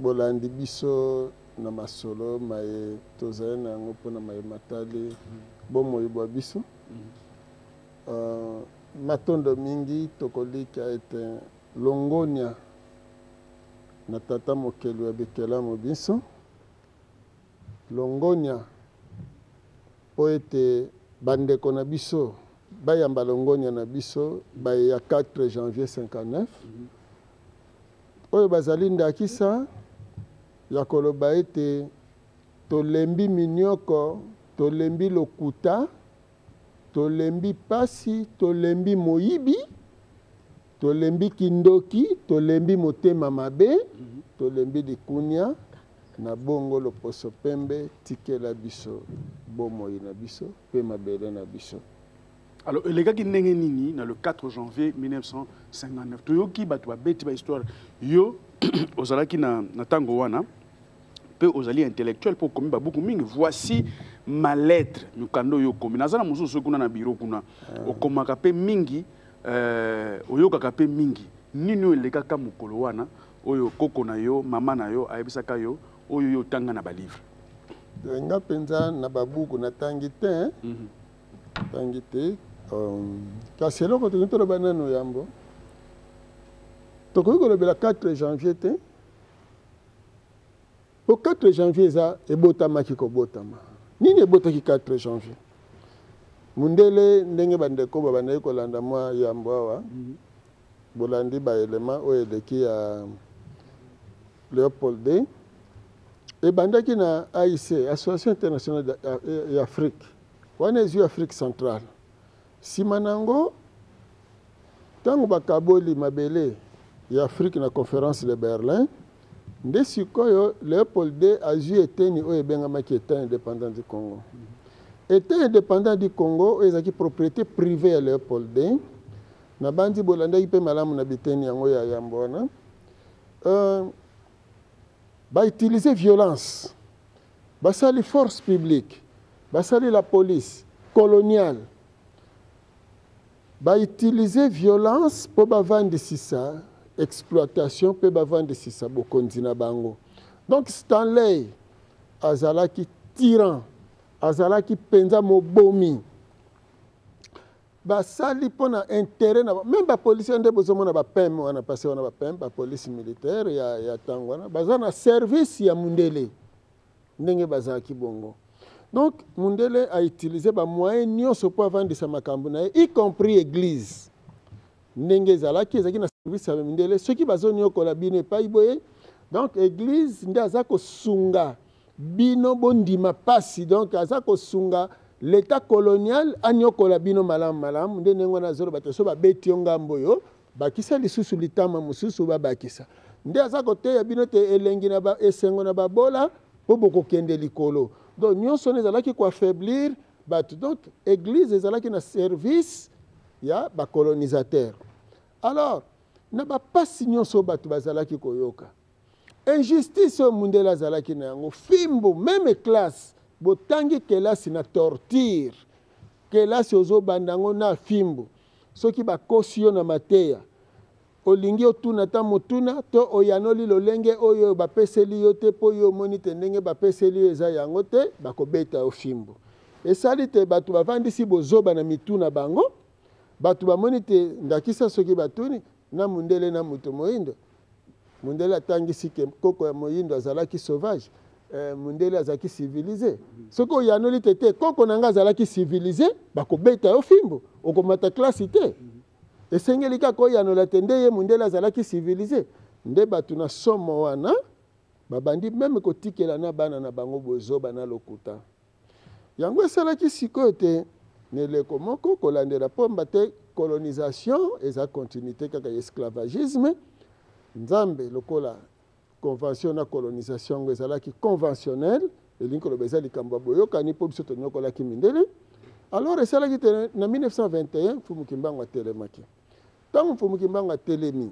Bolandi biso na masolo maye tozali na yango mpo na maye matali bomoi bwa biso. Matondo mingi, tokolikya ete longonya na Tata Mokeli wa bikelamu binso, longonya mpo ete bandeko na biso bayamba longonya na biso baye ya 4 janvier 59 oyo bazali ndakisa ya koloba ete tolembi minioko, tolembi lokuta, tolembi pasi, tolembi moyibi, tolembi kindoki, tolembi motema mabe, tolembi likunia. Na bongo loposo pembe tikela biso bomoi na biso pe mabele na biso. Alors elekaki ndenge nini na le 4 janvier 1959? Toyoki bato babeti ba histoire. Yo ozalaki na ntango wana mpe ozali intellectuel mpo okomi babuku mingi. Voici ma lettre, mikanda oyo okomi. Naza na mosusu kuna na bureau kuna. Okomaka mpe mingi, oyokaka mpe mingi. Nini oyo elekaka mokolo wana oyo koko na yo, mama na yo ayebisaka yo, oyo yo otanga na balivre? Nga mpenza na babuku natangi te. Tangi te. Kasi eloko tokoki toloba nano yambo, tokoki kolobela 4 janvier te, po 4 janvier eza ebotamaki kobotama. Nini ebotaki 4 janvier? Mundele, ndenge bandeko babandaki kolanda mwa yambo awa, bolandi ba élément oyo eleki ya Léopold II, ebandaki na AIC, Association Internationale ya Afrique. Wana ezwi Afrique centrale. Sima nango, ntango bakaboli mabele ya Afrique na conférence de Berlin, nde sikoyo Léopold II azwi eteni oyo ebengamaki État indépendant du Congo. État indépendant du Congo oyo ezalaki propriété privée ya Léopold II. Nabandi bolandaki mpe malamu na biteni yango ya yambo wana. Bautiliser violence, basali force publique, basali la police coloniale, bautiliser violence mpo bavandisisa exploitation mpe bavandisisa bokonzi na bango. Donc Stanley azalaki tyran, azalaki mpenza mobomi. Basali mpona intérêt na même bapolisier nde bozomona bapem wana, pase wana bapem, bapolice militaire ya ntango wana baza na service ya mundele ndenge bazalaki bongo. Donc mundele a utilisé ba moyen nyonso mpo avandisa makambo na ye, y compris église ndenge ezalaki na service ya mundele. Soki bazoniokola bino epai boye, donc église nde aza kosunga bino bondima pasi, donc aza kosunga l'état colonial aniokola bino malamu malamu. Nde ndenge wana azoloba te so babeti yo ngambo oyo, bakisa lisusu litama mosusu babakisa. Nde aza koteya bino te elengi na ba, esengo na babola mpo bokokende likolo. Donc nyonso wana ezalaki koaffaiblir bato. Donc église ezalaki na service ya bacolonisateur. Alors na bapasi nyonso bato bazalaki koyoka, injustice oyo mundele azalaki na yango, fimbo, même classe botangi kelasi na torture, kelasi ozobanda yango na fimbo. Soki bakosi yo na mateya, olingi otuna ta motuna to oyanoli lolenge oyo bapeseli yo te, mpo yo omoni te ndenge bapeseli yo eza yango te, bakobeta yo fimbo. Esali te bato bavandisi bozoba na mitu na bango, bato bamoni te ndakisa soki batuni na mundele na moto moyindo, mundele atangisi ke koko ya moyindo azalaki sauvage, mundele azalaki civilisé. Soki oyanoli te te koko na nga azalaki civilisé, bakobeta yo fimbo, okomata classe te. Esengeli kaka oyanola te nde ye mundele azalaki civilisé. Nde bato na somo wana babandi meme kotikela na bana na bango bozoba na lokuta. Yango esalaki sikoyo te na eleko moko kolandela pomba te colonisation eza continuité kaka ya esclavagisme. Nzambe lokola convention na colonisation yango ezalaki conventionnel, elingi koloba eza likambo ya boyokani mpo biso tonyokolaki mindele. Alors esalaki te na 1921 Mfumu Kimbangu atelemaki. Ntango Mfumu Kimbangu atelemi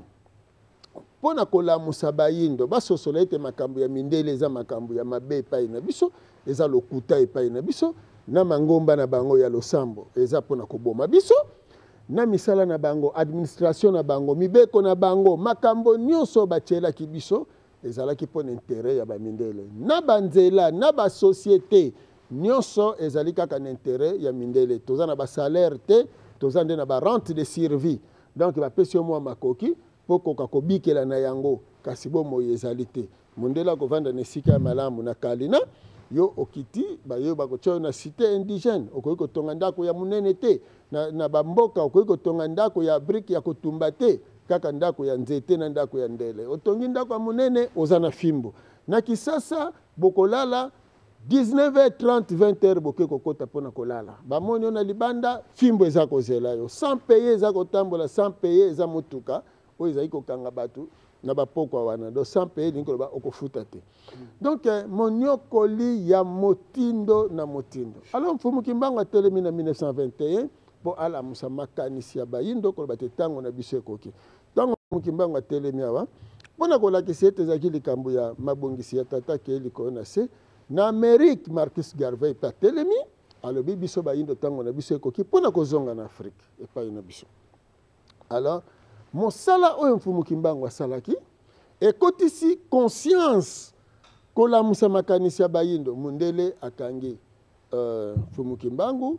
mpo na kolamusa bayindo basosola ete makambo ya mindele eza makambo ya mabe epai na biso, eza lokuta epai na biso, na mangomba na bango ya losambo eza mpo na koboma biso, na misala na bango, administration na bango, mibeko na bango, makambo nyonso batielaki biso Ezalaki mpo na intérêt ya bamindele. Na banzela, na basociété, nyonso ezali kaka na intérêt ya mindele. Toza na basalaire te, toza nde na barente de survie. Donc bapesi yo mwa makoki mpo koka kobikela na yango, kasi bomoi ezali te. Mondele akovanda na esika ya malamu na Kalina, yo okiti, bayo bakotia yo na cité indigène. Okoki kotonga ndako ya monene te na bamboka, okoki kotonga ndako ya brique ya kotumba te, kaka ndako ya nzete na ndako ya ndele. Otongi ndako ya monene, oza na fimbo. Na Kisasa bokolala 19h30, 20h, boke kokota mpona kolala, bamoni yo na libanda, fimbo eza kozela yo. Sans payer eza kotambola, sans payer eza motuka oyo ezali kokanga bato na bapokwa wana. Donc sans payer elingi koloba okofuta te. Donc moniokoli ya motindo na motindo. Alors Mfumu Kimbangu atelemi na 1921 mpo alamusa makanisi ya bayindo, koloba te ntango na biso ekoki. Ntango Mfumu Kimbangu atelemi awa mpona kolakisa ete ezalaki likambo ya mabongisi ya tata ke likolo na se. Na Amérique, Marcus Garvey mpe atelemi, alobi: biso bayindo, ntango na biso ekoki mpona kozonga na Afrique epai na biso. Alors mosala oyo Mfumu Kimbangu asalaki ekotisi conscience, kolamusa makanisi ya bayindo. Mundele akangi Mfumu Kimbangu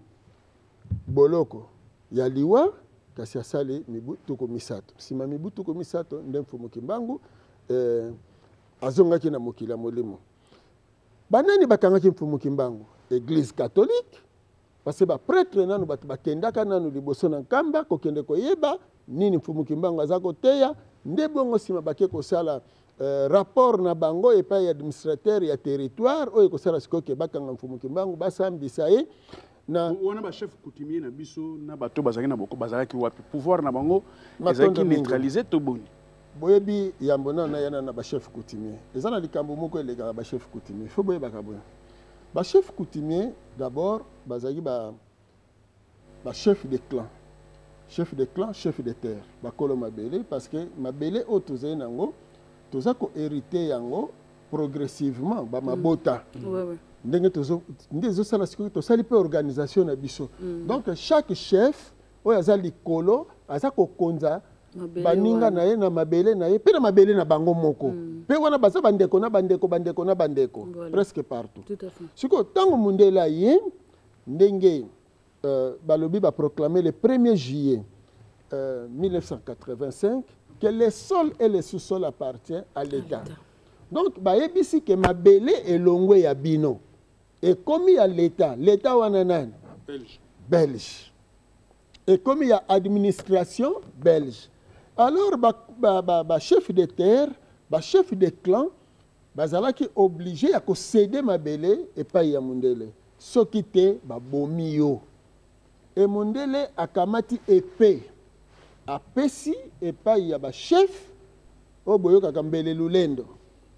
boloko ya liwa, kasi asali mibu 30. Nsima mibu 30 nde Mfumu Kimbangu azongaki na mokili ya molimo. Banani bakangaki Mfumu Kimbangu? Église catholique, parce que baprêtre nanu, bato bakendaka nanu liboso na Nkamba kokende koyeba nini Mfumu Kimbangu aza koteya. Nde bongo nsima bake kosala rapport na bango epai ya administrateur ya territoire oyo ekosala sikoyo ke bakanga Mfumu Kimbangu, basambisa ye na Wana bachef coutumier na biso na bato bazalaki na boko bazalaki wapi? Pouvoir na bango ezalaki neutralisé to boni? Boyebi, yambo nano nayana na bachef coutumier, eza na likambo moko elekaka bachef coutumier. Faut boyebaka boye: bachef coutumier d'abord bazalaki bachef de clan, chef de clan, chef de terre, bakolo mabele, parce que mabele oyo tozali nango, toza kohériter yango progressivement, bamabota. Ndenge nde ezosala sikoyo, tosali mpe organisation na biso. Donc chaque chef oyo aza likolo aza kokonza baninga na ye na mabele na ye mpe na mabele na bango moko. Mpe wana baza bandeko na bandeko, bandeko na bandeko. Presque partout. Sikoyo ntango mundele aye, ndenge balobi, baproclame le 1er juillet 1985 que les sols et les sous-sols appartient à l'État. Donc bayebisi ke mabele elongwe ya bino, ekomi ya l'État. L'État wana nani? Belge. Belge. Ekomi ya administration belge. Alors bachef ba de terre, bachef de clan bazalaki obligé ya kocéder mabele epai ya mondele. Soki te, babomi yo. E mondele akamati épée, apesi epai ya bachef oyo boyokaka mbele lulendo.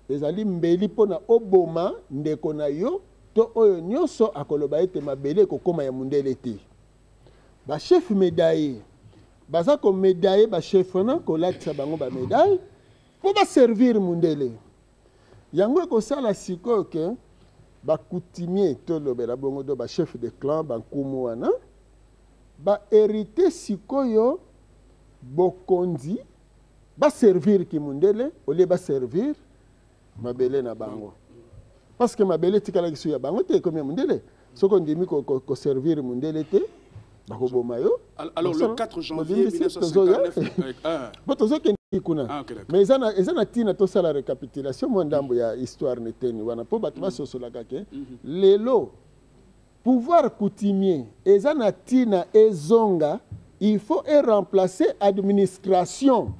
Ezali mbeli mpona oboma ndeko na yo to oyo nyonso akoloba ete mabele ekokóma ya mondele te. Bachef médaillé baza komédailler bachef wana, kolatisa bango bamédaille mpo baservir mundele. Yango ekosala sikoyo ke bacoutumier, tolobela bongo, do bachef de clan, bankumu wana bahériter sikoyo bokonzi, baservir kimundele au lieu baservir mabele na bango, parce que mabele etikalaki so ya bango te, ekomi ya mondele. Soki ondimi koservir mondele te, bakoboma yo. Alors le 4 janvier 1959. Po tozokende kuna. Ah, mais eza na ntina tosala récapitulation mwa ndambo ya histoire neteni wana mpo bato basosolaka ke lelo pouvoir coutumier eza na ntina ezonga. Il faut eremplacer administration,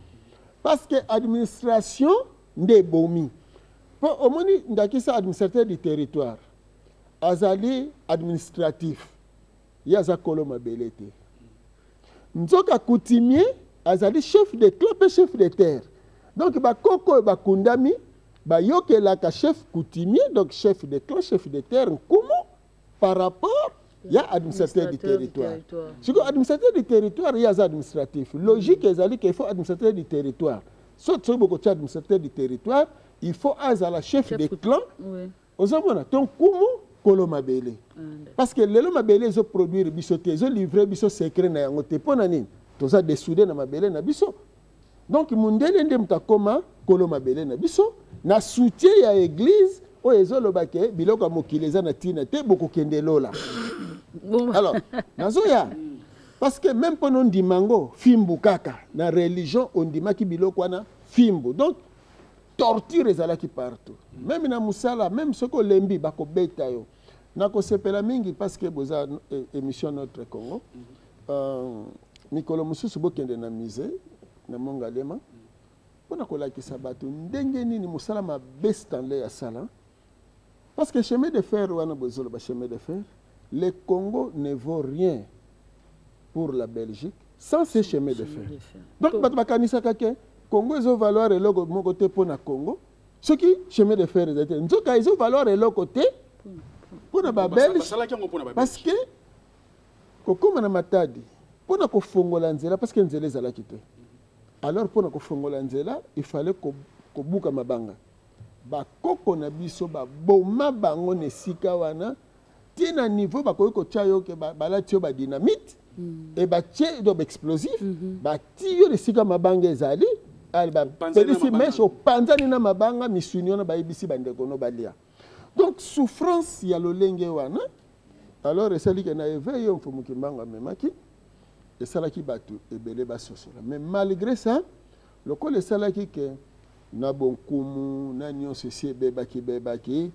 parce que administration nde ebomi. Mpo omoni, ndakisa, administrateur du territoire azali administratif, ye aza kolo mabele te. Nzoka coutumier azali chef de clan mpe chef de terre. Donc bakoko oyo bakundami bayokelaka chef coutumier, donc chef de clan, chef de terre, nkumu, par rapport ya administrateur du territoire. Sikoyo administrateur du territoire, ye aza administratif. Logique ezali ke il faut administrateur du territoire, soki bokotia administrateur du territoire, il faut azala chef de clan. Ozomona to nkumu, kolo mabele, parce que lelo mabele ezoproduire biso te, ezolivre biso secret na yango te. Mpo na nini? Toza dessoudé na mabele na biso. Donc mundele nde moto akoma kolo mabele na biso na soutien ya église oyo ezoloba ke biloko ya mokili eza na ntina te, bokokende lola. Alors nazoya, parce que même mpo nondima yango fimbu kaka na religion, ondimaki biloko wana fimbu. Donc torture ezalaki partout, même na mosala, même soki olembi bakobeta yo. Nakosepela mingi parce que boza émission Notre Congo. Mikolo mosusu bokende na musée na Mongalema mpona kolakisa bato ndenge nini mosala mabe Stanley asala, parce que chemin de fer wana bozoloba, chemin de fer, le Congo ne vaut rien pour la Belgique sans ce chemin de fer. Donc bato bakanisaka ke Congo ezovaloir eloko moko te mpo na Congo soki chemin de fer ezali te. Nzoka ezovaloir eloko te mpo na Babelge, parce que kokóma na Matadi mpo na kofongola nzela, parce que nzela ezalaki te. Alors mpo na kofongola nzela, il fallait kobuka mabanga. Bakoko na biso baboma bango na esika wana ntina niveau bakoki kotia yo ke balati yo badynamite e batie do baexplosif, batie yo na esika mabanga ezali, bapelisi mèche, opanzani na mabanga, misuni wana bayebisi bandeko no balia. Donc souffrance ya lolenge wana, alors esali ke na éveil oyo Mfumu Kimbangu amemaki, esalaki bato ebele basosola. Mais malgré ça, lokola esalaki ke na bonkumu na nyonso esi ebebaki bebaki,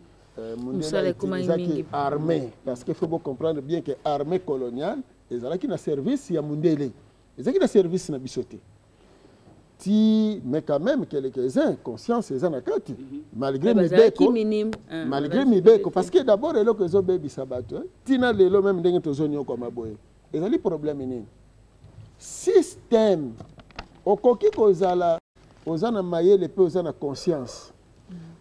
mosala ekomaki ezalaki mingi. Armée, parce que faut comprendre bien que armée coloniale ezalaki na service ya mundele, ezalaki na service na biso te ti. Mais quand même quelques-uns conscience eza na kati malgré bazalaki mibeko minime. Malgré bazalaki mibeko te. Parce que d'abord eloko ezobebisa bato, ntina lelo même ndenge tozonyokwama boye, ezali problème nini? Système. Okoki kozala oza na mayele mpe oza na conscience,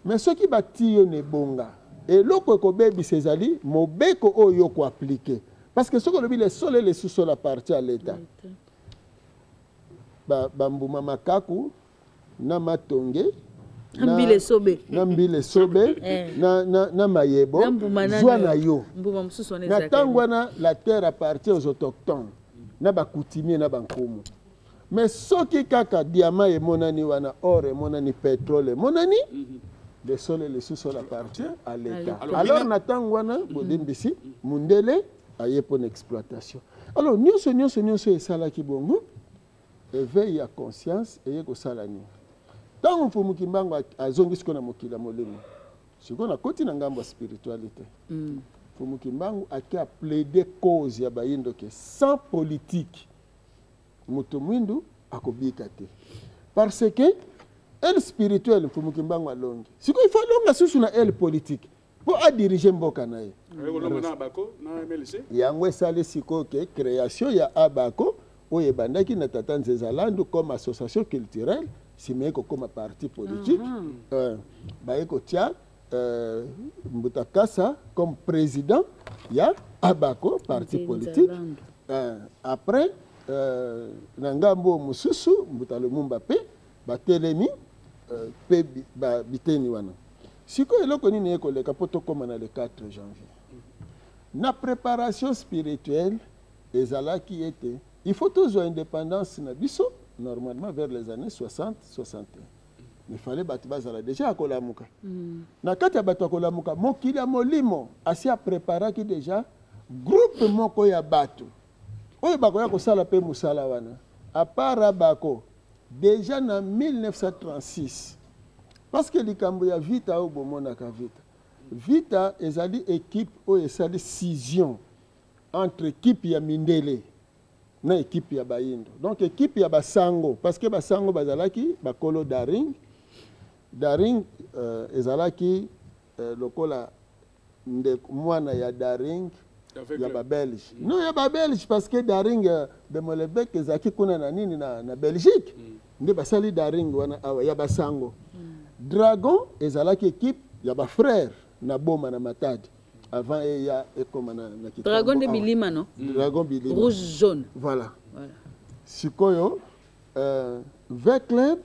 mais soki batii yo na ebonga, eloko ekobebisa ezali mobeko oyo yo koappliquer, parce que soki olobi le sol et le sous-sol appartient à l'État, bambuma makaku na matonge Na mbila esobe. Na mbila esobe na mayebo Na mbuma nani zwa oyo? Na yo. Mbuma mosusu wana Na ezalaka ntango nini? Wana la terre appartient aux autochtones na bacoutumier na bankumu. Mais soki kaka diamant emonani wana, or emonani, pétrole emonani, le sol et le sous-sol appartient à l'État. Alors, Alors na ntango wana, bolimbisi, mundele aye mpo na exploitation. Alors nyonso nyonso nyonso esalaki bongo, éveil ya conscience eye kosala nini? Ntango Mfumu Kimbangu azongi sikoyo na mokili ya molimo, sikoyo nakoti na ngambo ya spiritualité. Mfumu Kimbangu ake aplaider cause ya bayindo ke sans politique moto mwindu akobika te, parce que aile spirituelle Mfumu Kimbangu alongi, sikoyo il faut alonga susu na aile politique mpo adirige mboka na ye. Kolonga na Abako na MLC. Yango esali sikoyo ke création ya Abako oyo ebandaki na tata Nzeza Landu comme association culturelle, nsima ye kokóma parti politique. Baye kotia Mbuta Kasa comme président ya Abako, parti Nzeza politique. Landu. Après na ngambo oyo mosusu, Mbuta Lumumba mpe batelemi mpe biteni wana. Sikoyo eloko nini ekoleka mpo tokóma na le 4 janvier? Na préparation spirituelle ezalaki ete il faut tozwa indépendance na biso normalement vers les années 60 61, mais fallait bato bazala déjà ya kolamuka. Na kati ya bato ya kolamuka, mokili ya molimo asi apreparaki déjà groupe moko ya bato oyo bakoya kosala mpe mosala wana à part Abako déjà na 1936, parce que likambo ya Vita oyo bomonaka, Vita, Vita ezali équipe oyo esali scission entre équipe ya mindele na équipe ya bayindo, donc équipe ya basango, parce que basango bazalaki bakolo Daring. Daring ezalaki lokola ndeko mwana ya Daring Avec ya Babelge, non, ya Babelge, parce que Daring de Molenbeek ezalaki kuna na nini na Belgique. Nde basali Daring wana awa ya basango. Dragon ezalaki équipe ya bafrère na Boma na Matadi avant eya ekoma na Kitambo Dragon de awa. Bilima, non? Dragon Bilima. Rouge, jaune. Voilà. Voilà. Sikoyo V Club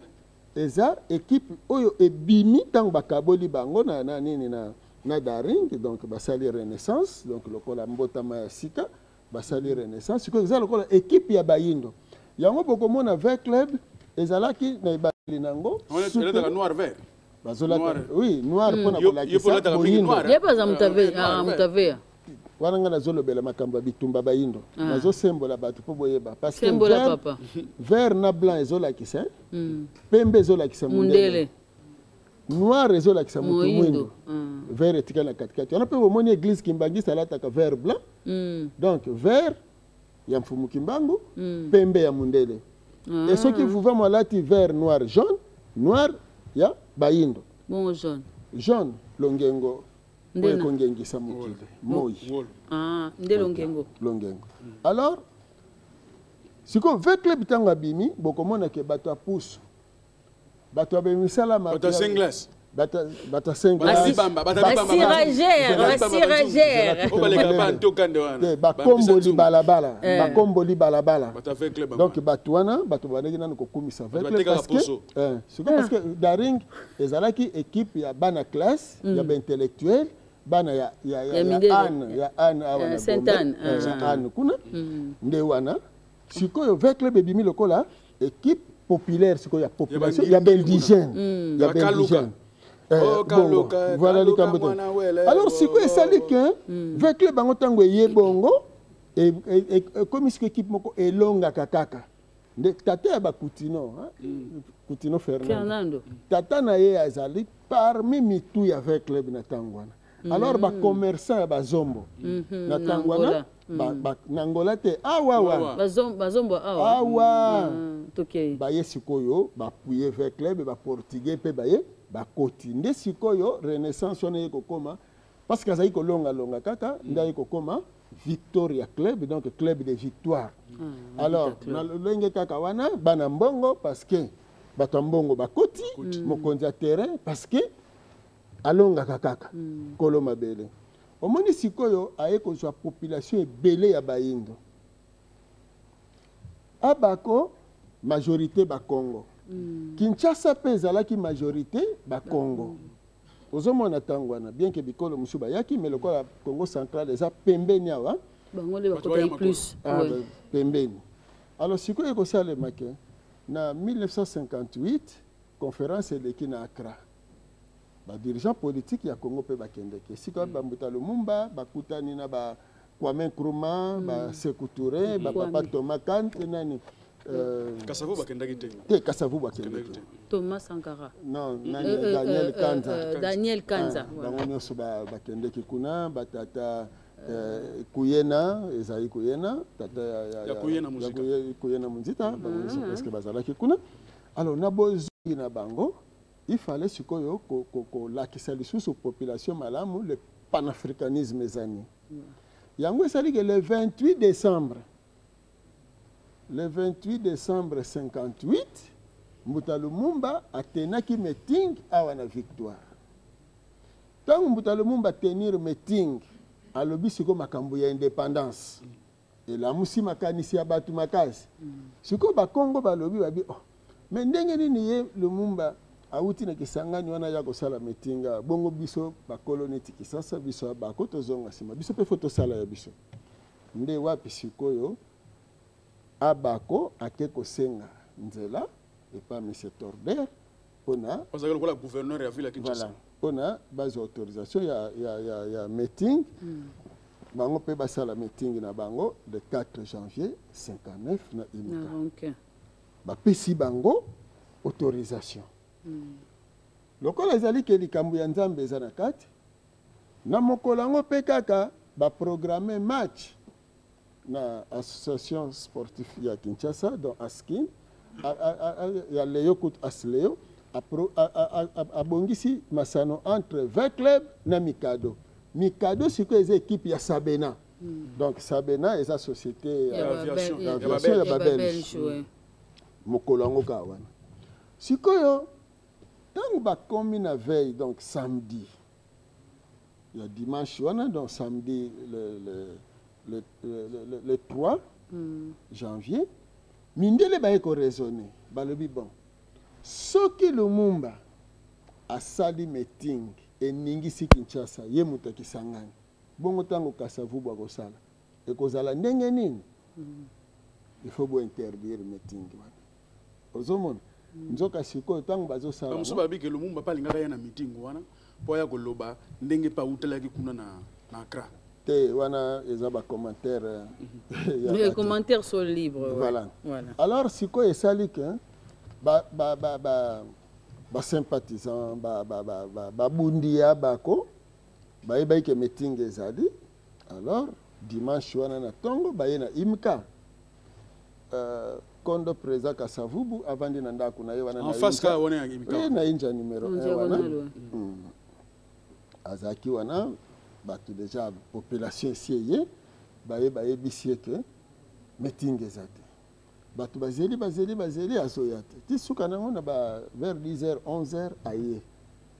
eza équipe oyo ebimi ntango bakaboli bango na nini na Daring. Donc basali renaissance, donc lokola mbotama ya sika, basali renaissance. Sikoyo eza lokola équipe ya bayindo. Yango bokomona V Club. Ezalaki na ebandeli na yango. Elataka noir vert. Bazolata, oui, noir mpona kolakisa boyindo. Ye mpe aza moto aveya. Wana ngai nazolobela makambo ya bitumba bayindo. Nazosembola bato mpo boyeba. Parce que Sembola, papa. Vert na blanc ezolakisa, pembe ezolakisa mondele, noir ezolakisa moto mwindo, vert etikali na katikati wana. Mpe bomoni église kimbangiste alataka vert blanc. Donc vert ya Mfumu Kimbangu, pembe ya mundele. Et soki Vuvamu alati vert noir jaune, noir ya bayindo. Bongo jaune? Jaune, longengo oyo ekongengisa mokili, moi. Nde longengo. Longengo. Alors sikoyo V Club, ntango abimi, bokomona ke bato ya pusu, bato ya bemisala, bato ya Senglas, bato ya Basiragere. Bakomboli balabala, bakomboli balabala. Donc bato wana, bato bandaki nanu kokumisa V Club parce que sikoyo, parce que Daring ezalaki équipe ya bana classe, ya baintellectuel, bana ya Anne, ya Anne awa na Sainte-Anne. Ya Anne kuna. Nde wana sikoyo V Club ebimi lokola équipe populaire, sikoyo ya population, ya baindigène, ya baindigène. Bongo voilà likambo te. Alors sikoyo esali ke V Club bango, ntango eye bongo, ekomi sikoyo équipe moko elongaka kaka. Nde tata ya bakutino, Kutino Fernando, tata na ye azali parmi mitu ya V Club na ntango wana. Alors bacommerçant ya bazombo na ntango wana, na Angola te, awa wana. Bazombo awa. Awa baye sikoyo baappuyer V Club, baportugais mpe baye bakoti. Nde sikoyo renaissance wana ye kokóma, parce que azali kolongalonga kaka, nde aye kokóma Victoria Club, donc club de victoire. Alors na lolenge kaka wana, bana mbongo, parce que bato ya mbongo bakoti, mokonzi ya terrain, parce que alongaka kaka, nkolo mabele. Omoni sikoyo aye kozwa population ebele ya bayindo, abako majorité bakongo. Kinshasa mpe ezalaki majorité bakongo. Ozomona ntango wana, bien ke bikolo mosusu bayaki, mais lokola Congo Central eza pembeni awa, bango nde bakotaki plus. Ah, pembeni. Alors sikoyo ekosalema ke na 1958 conférence eleki na Accra, badirigeant politique ya Congo mpe bakendeki esika bambuta Lumumba bakutani na ba Kwame Nkrumah, ba Sékou Touré, bapapa Thomas Kant, nani. Kasavu bakendaki te? Te, Kasavu bakendeki. Thomas Sankara. Non, nani, Daniel Kanza. Daniel Kanza. Bango nyonso bakendeki kuna, batata Kuyena, ezali Kuyena, tata ya Kuyena Munzita, bango nyonso presque bazalaki kuna. Alors na bozongi na bango, il fallait sikoyo kolakisa lisusu population malamu le panafricanisme ezani. Yango esali ke le 28 décembre, le 28 décembre 58, Mbuta Lumumba atenaki meeting awa na Victoire. Ntango Mbuta Lumumba atenir meeting, alobi sikoyo makambo ya indépendance, elamusi makanisi ya bato makasi. Sikoyo bakongo balobi, babi: "Oh, mais ndenge nini ye Lumumba awuti na Kisangani wana ya kosala meeting awa? Bongo biso bakolo neti Kisasa, biso bako tozonga nsima, biso mpe faut tosala ya biso." Nde wapi sikoyo abako ake kosenga nzela epa monsieur Torder mpona Bazalaki lokola gouverneur ya ville ya Kinshasa. Voilà, mpona bazwa autorisation ya meeting. Bango mpe basala meeting na bango le 4 janvier 59 na Imika. Bapesi bango autorisation. Lokola ezali ke likambo ya Nzambe eza na kati, na mokolo yango mpe kaka baprogramme match na association sportive ya Kinshasa, donc Askin ya Leo kut Asleo abongisi masano entre V Club na Mikado. Mikado sikoyo eza équipe ya Sabena. Donc Sabena eza société ya aviation ya babelge. Mokolo yango kaka wana sikoyo, ntango bakomi na veille, donc samedi ya dimanche wana, donc samedi le 3 janvier, mindele baye koraisonner, balobi: "Bon, soki Lumumba asali meeting eningisi Kinshasa, ye moto akisangani, bongo ntango Kasavubu akosala ekozala ndenge nini? Il faut bointerdire meeting wana." Ozomona nzoka sikoyo ntango bazosala Bamosusu balobi ke Lumumba mpe alingaka ya na meeting wana mpo aya koloba ndenge mpe awutelaki kuna na Accra. Te, wana eza bacommentaire ya Les bato. commentaires sont libres, ouais. Voilà. Voilà. Alors sikoyo esali ke basympathisant babundi ya bako bayebaki ke meeting ezali. Alors dimanche wana na ntongo baye na Imka, kondo président Kasavubu avandi na ndako na ye wana En na face Imka. kaka wana ya Imka. Oui, na Inja numéro En 1 wana. diagonale, ouais. Azalaki wana, bato déjà, population esi eye, baye bayebisi ye ke meeting eza te. Bato bazeli, bazeli, bazeli, azoya te. Ti suka nango na ba vers 10 heures, 11 heures, aye,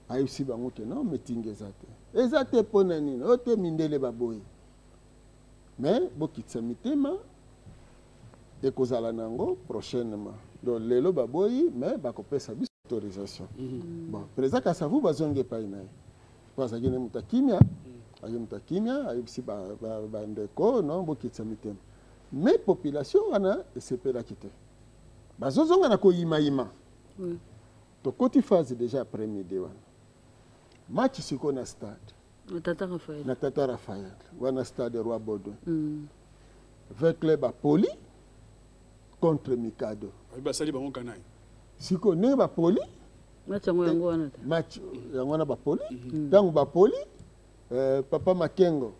ayebisi bango ke non, meeting eza te. Eza te mpo na nini? Oyo te, mindele baboyi. Mais bokitisa mitema, ekozala nango prochainement. Donc lelo baboyi, mais bakopesa biso autorisation. Bon, président Kasavu bazongi epai na ye po azalaki ne moto akimia, azalaki moto akimia. Ayebisi bandeko: non, bokitisa mitema. Mais population wana esepelaki te, bazozonga na koyimayima. Tokoti phase déjà après midi wana, match sikoyo na stade. Na Tata Raphaël. Na Tata Raphaël wana, stade Roi Baudouin. V.Club apoli contre Mikado. Babi basali bango kanai. Sikoyo ndenge bapoli Match yango, yango wana te. Match yango wana bapoli. Ntango bapoli, papa Makengo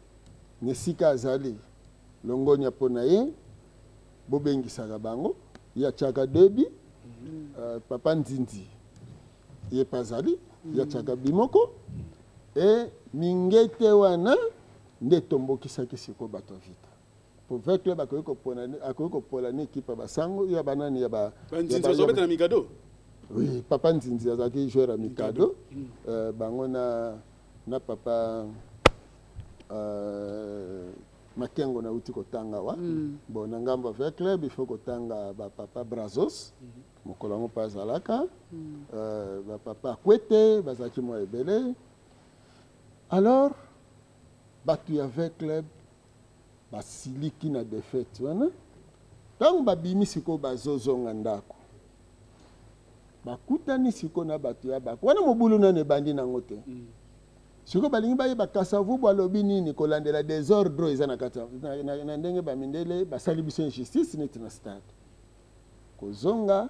na esika azali, longonya mpo na ye, bobengisaka bango, ye atiaka debi. Papa Nzinzi, ye mpe azali, ye atiaka bimoko e mingete wana nde etombokisaki sikoyo bato ya Vita po V.Club akoki kopona, akoki kopola ni ekipe ya basango ya banani ya ba Banzinzi bazobeta na Mikado. Oui, papa Nzinzi azalaki joueur ya Mikado. Bango na papa Makengo nauti kotanga wa. Bon, na ngambo ya V.Club, il faut kotanga bapapa Brazos, mokolo yango mpe azalaka, bapapa Akwete bazalaki mwa ebele. Alors bato ya V.Club basiliki na défaite wana. Ntango babimi sikoyo, bazozonga ndako, bakutani sikoyo na bato ya bako wana. Mobulu nano ebandi nango te. Sikoyo balingi bayeba Kasavubu alobi nini kolandela désordre oyo eza na kati na ndenge bamindele basali biso injustice neti na stade. Kozonga,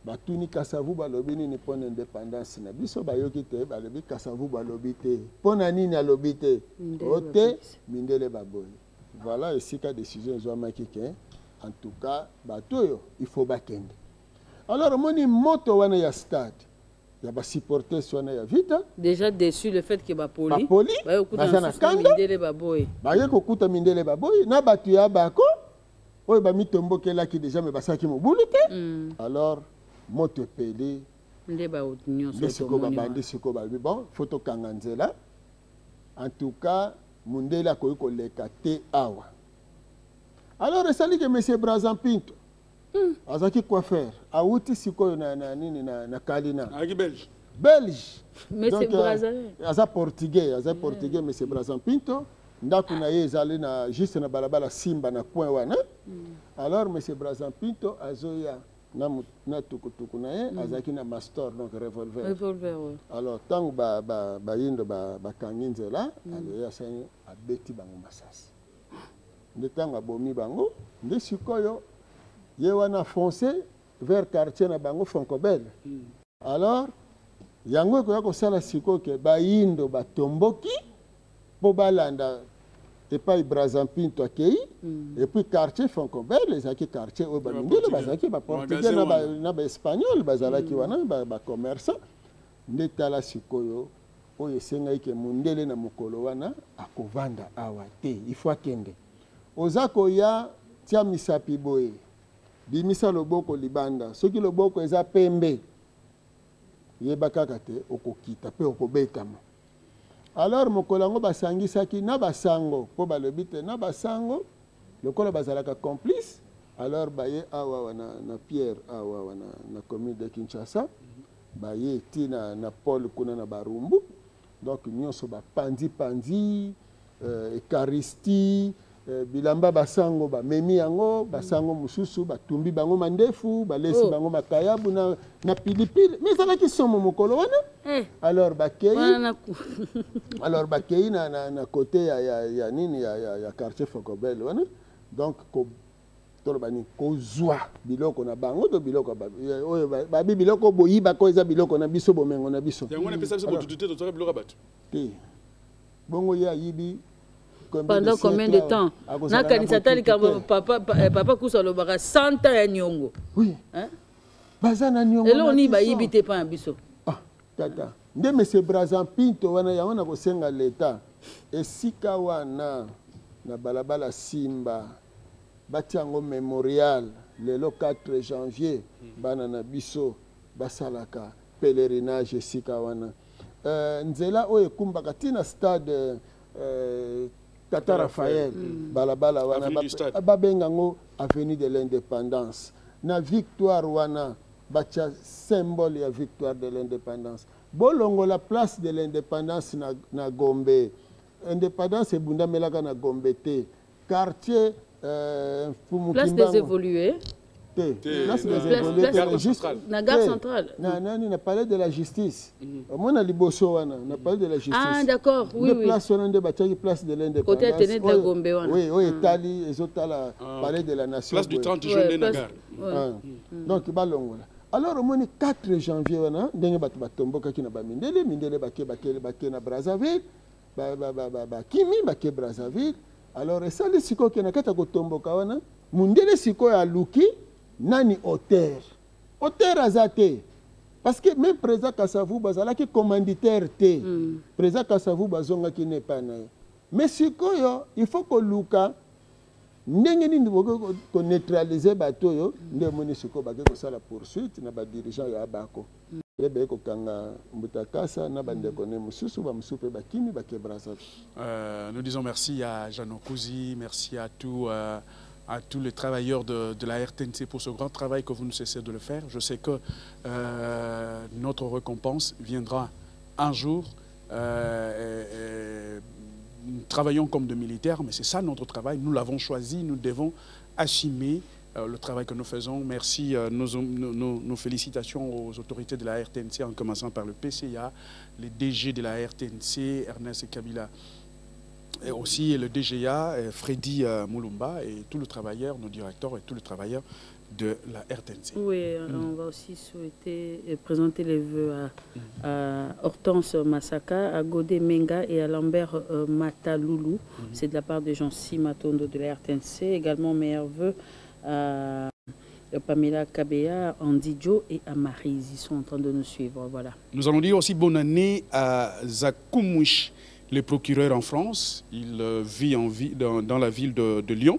batuni Kasavubu alobi nini mpo na indépendance na biso. Bayoki te, balobi Kasavubu alobi te. Mpo na nini alobi te? Mindele O te, bapekisi. Mindele baboyi. Voilà esika décision ezwamaki ke en tout cas bato oyo, il faut bakende. Alors omoni moto wana ya stade ya basupporters wana ya Vita. Déjà déçu le fait que bapoli. Bapoli, bayokuta baza na lisusu na kanda. Mindele baboyi. Baye kokuta mindele baboyi na bato ya bako oyo bamitombokelaki déjà, me basalaki mobulu te. Alors moto epeli. Nde bato nyonso Nde sikoyo tomoni babandi wana. sikoyo balobi: bon, faut tokanga nzela. En tout cas mundele akoki koleka te awa. Alors esali ke monsieur Brazan Pinto azalaki coiffeur, awuti sikoyo na nini, na Kalina. Azalaki belge. Belge. Monsieur Donc, Brazan. aza portugais, aza portugais. Monsieur Brazan Pinto, ndako na ye ezali na juste na balabala Simba, na coin wana. Alors monsieur Brazan Pinto azoya na tukutuku na ye, azalaki na mastor, donc revolver. Revolver, ouais. Alors ntango bayindo bakangi nzela, aloye asali, abeti bango masasi. Nde ntango abomi bango, nde sikoyo ye wana fonce vers quartier na bango Foncobel. Alors yango ekoya kosala sikoyo ke bayindo batomboki mpo balanda epai Brazan Pinto akei. Et puis quartier Foncobel ezalaki quartier oyo bamindele Baportugais. bazalaki, baportugais Magasin na wana. Na baespagnol bazalaki wana, bacommerçant. Nde tala sikoyo oyo esengaki ke mundele na mokolo wana akovanda awa te, il faut akende. Oza koya, tia misapi boye, bimisa loboko libanda. Soki loboko eza pembe, yeba kaka te okokita mpe okobetama. Alors mokolo yango basangisaki na basango mpo balobi te na basango lokola bazalaka complice. Alors baye awa wa na Pierre awa wa na commune de Kinshasa, baye ti na Paul kuna na Barumbu. Donc nyonso bapanzi-panzi, eucharistie. Bilamba basango bamemi yango, basango mosusu batumbi bango mandefu, balesi bango makayabu na pilipili. Mais ezalaki somo mokolo wana. Alors bakei, alors bakei na côté ya nini, ya quartier Focobel wana. Donc toloba nini, kozwa biloko na bango to biloko oyo babi, biloko boyibaka, eza biloko na biso, bomengo na biso. Yango wana epesa biso botutu te, tozwaka biloko ya bato. Te, bongo ye ayibi. Pendant combien de temps? Nakanisa ata likambo papa Kusa alobaka, 100 ans ya niongo. Oui, baza na niongo. Eloko nini bayibi te mpa na biso? Ah, tata, nde monsieur Brazan Pinto wana, yango na kosenga leta, esika wana na balabala Simba, batia yango mémorial. Lelo 4 janvier, bana na biso basalaka pèlerinage esika wana. Nzela oyo ekumbaka ntina stade Tata Raphaël, balabala wana babenga yango avenue de l'Indépendance. Na Victoire wana batia symbole ya victoire de l'Indépendance. Bolongola place de l'Indépendance na Gombe. Indépendance ebundamelaka na Gombe te. Quartier Place des Évolués. Te, place des Évolués. Juste na gare centrale. Na nani, na palais de la Justice. Omona liboso wana na palais de la Justice. Ah d'accord, oui oui. Place wana nde batiaki place de l'Indépendance. Côté Athénée de la Gombe wana. Oui, oyo etali, ezotala palais de la Nation. Place du 30 juin na gare. Donc balongola. Alors omoni 4 janvier wana, ndenge bato batombokaki na bamindele, mindele bake, bake, bake na Brazzaville, bakimi, bake Brazzaville. Alors esali sikoyo ke na kati ya kotomboka wana, mundele sikoyo aluki nani auteur. Auteur aza te, parce que même président Kasavubu azalaki commanditaire te. Président Kasavubu azongaki ne epai na ye. Mais sikoyo il faut koluka ndenge nini bokoki koneutraliser bato oyo. Nde omoni sikoyo bake kosala poursuite na badirigeant ya Abako, nde baye kokanga Mbutakasa na bandeko ne mosusu, bamosusu mpe bakimi, bake Brazzaville. Nous disons merci à Jeannot Kouzi, merci à tous les travailleurs de la RTNC pour ce grand travail que vous ne cessez de le faire. Je sais que notre récompense viendra un jour. Et nous travaillons comme de militaires, mais c'est ça notre travail. Nous l'avons choisi, nous devons assumer le travail que nous faisons. Merci, nos félicitations aux autorités de la RTNC, en commençant par le PCA, les DG de la RTNC, Ernest Kabila, et aussi le DGA, Freddy Moulumba, et tous les travailleurs, nos directeurs et tous les travailleurs de la RTNC. Oui, on va aussi souhaiter et présenter les vœux à Hortense Masaka, à Godé Menga et à Lambert Mataloulou. C'est de la part de Jean-Cy Matondo de la RTNC. Également, meilleurs vœux à Pamela Kabea, Andy Joe et à Marise. Ils sont en train de nous suivre. Voilà. Nous allons dire aussi bonne année à Zakoumouch, le procureur en France. Il vit dans la ville de Lyon.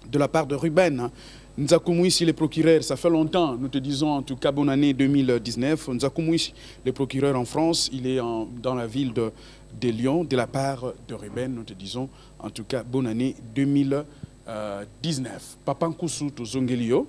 De la part de Ruben Nzakoumouis, le procureur, ça fait longtemps, nous te disons en tout cas bonne année 2019. Nzakoumouis, le procureur en France, il est dans la ville de Lyon. De la part de Ruben, nous te disons en tout cas bonne année 2019. Papa Nkusu tozongeli yo,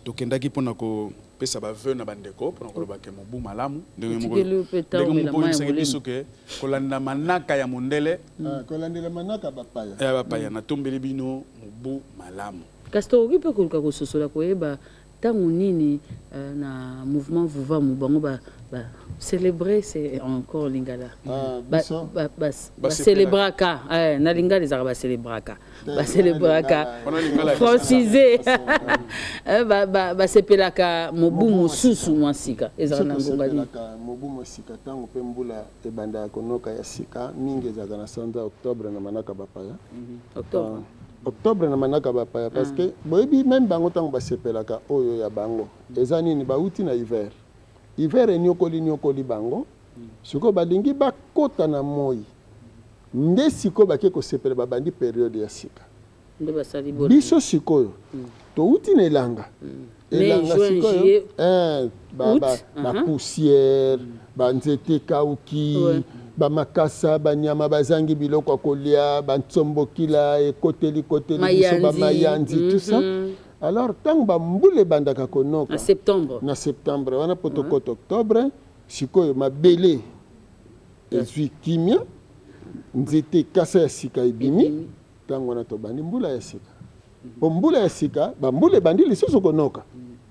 tokendaki mpona kopesa bavœux na bandeko, mpona koloba ke mobu malamu, ndenge moko oyebisaki biso ke kolanda manaka ya mondele. Kolandela manaka bapaya. Ya bapaya. Natombeli bino mobu malamu. Kasi tokoki mpe koluka kososola, koyeba ntango nini na mouvement Vuvamu bango ba célébrer, c'est encore lingala, bacélébraka na lingala, ezalaka bacélébraka, bacélébraka francisé, basepelaka mobu mosusu mwa sika, ezalaka na ngonga nini? Mobu mosika, ntango mpe mbula ebandaka konoka ya sika mingi, ezalaka na sanza octobre na manaka bapaya. Octobre. Octobre na manaka bapaya, parce que boyebi même bango, ntango basepelaka oyo ya bango eza nini? Bauti na hiver, hiver enyokoli nyokoli bango, sikoyo balingi bakota na moi, nde sikoyo bake kosepela, babandi période ya sika. Nde basali. Biso sikoyo touti na elanga, elanga sikoyo bapoussière, banzete ekauki, bamakasa, banyama bazangi biloko ya kolia, bantsombokila ekoteli koteli biso, bamayanzi, tout ça. Alors ntango bambula ebandaka konoka na septembre, na septembre wana mpo tokota octobre, sikoyo mabele ezwi kimia, nzete kasa ya sika ebimi. Ntango wana tobandi mbula ya sika. Po mbula ya sika, bambula ebandi lisusu konoka.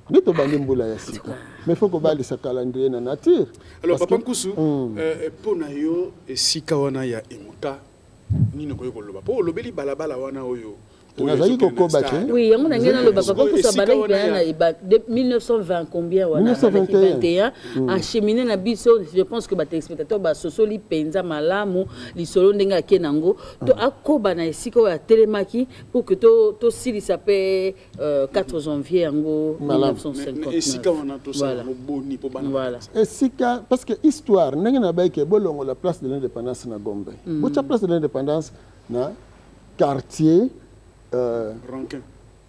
Nde tobandi mbula ya sika. Mais faut kobalisa calendrier na nature. Alors papa Nkusu, mpo na yo esika wana ya Emuka nini okoki koloba? Mpo olobeli balabala wana oyo nazali kokoba te. Oui, yango na ngai naloba, papa Nkusu abandaki mpenza na 1920 combien wana, 1921, acheminé na biso. Je pense que batéléspectateur basosoli mpenza malamu lisolo ndenge ake nango. To akoba na esika oyo atelemaki pour que tosilisa mpe 4 janvier yango 1959. Esika wana tosala boni mpo bana? Voilà. Esika, parce que histoire ndenge na bayeke, bolongola Place de l'Indépendance na Gombe, botya Place de l'Indépendance na quartier Rankin.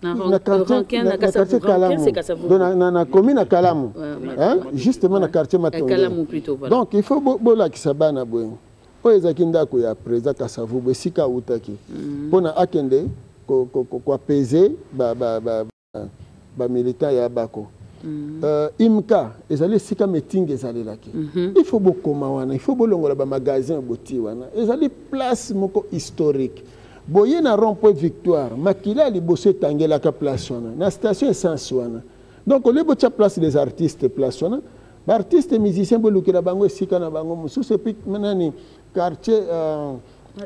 Na quartier, na quartier Kalamu, donc na commune ya Kalamu, hein, justement na quartier Matonge. Kalamu plutôt, voilà. Donc il faut bolakisa bana boye oyo ezalaki ndako ya président Kasavubu, esika awutaki mpona akende koapaiser bamilitant ya bako. Imka ezali esika meeting ezalelaki. Il faut bokoma wana, il faut bolongola bamagasin boti wana, ezali place moko historique. Boye na rond point Victoire, makila ya liboso etangelaka place wana, na station essence wana. Donc olie botya Place des Artistes, place wana baartiste musicien, bolukela bango esika na bango mosusu. Et puis nani, quartier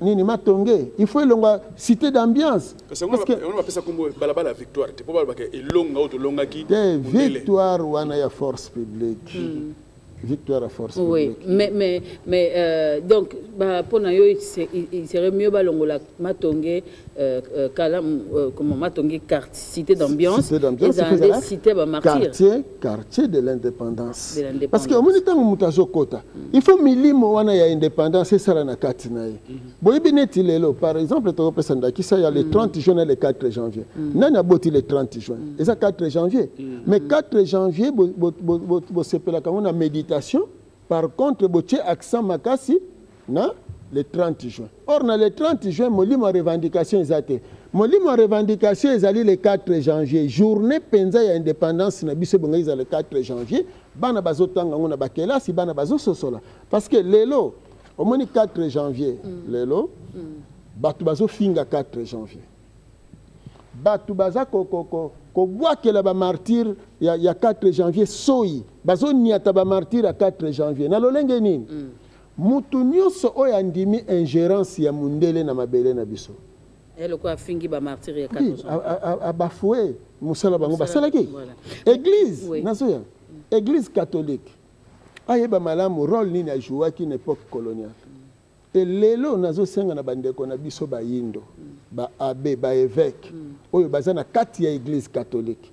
nini, Matonge, il faut elongwa Cité d'Ambiance. Parce que bapesa kombo balabala Victoire te mpo balobaka elonga oyo tolongaki. Te, victoire wana ya force publique, victoire ya force publique. Mais donc bah, pour yo il serait mieux balongola Matonge, Kalam, comment, Matonge quartier Cité d'Ambiance. Cité d'Ambiance. Ezala cité ba martyr. Quartier de l'Indépendance. Parce que omoni, ntango moto azokota, il faut milimo wana ya indépendance esala na kati na ye. Boyebi neti lelo, par exemple, tokopesa ndakisa ya le 30 juin na le 4 janvier. Nani aboti le 30 juin? Eza 4 janvier. Mais 4 janvier, bosepelaka yango na méditation. Par contre botie accent makasi na le 30 juin. Or na le 30 juin, molimo ya revendication eza te. Molimo ya revendication ezali le 4 janvier, journée mpenza ya indépendance na biso. Ebongo ezala le 4 janvier, bana bazotanga yango na bakelasi, bana bazososola. Parce que lelo omoni 4 janvier, lelo bato bazofinga 4 janvier, bato baza kobwakela bamartyr ya 4 janvier soi, bazoniata bamartyr ya 4 janvier na lolenge nini. Mutu nyonso oyo andimi ingérence ya mundele na mabele na biso, eloko afingi bamartyr ya 4 janvier, abafue mosala bango basalaki. Église, nazoya, Église catholique ayeba malamu rôle nini ajouaki na époque coloniale. E lelo nazosenga na bandeko na biso bayindo, baabbé, baévêque oyo baza na kati ya Église catholique,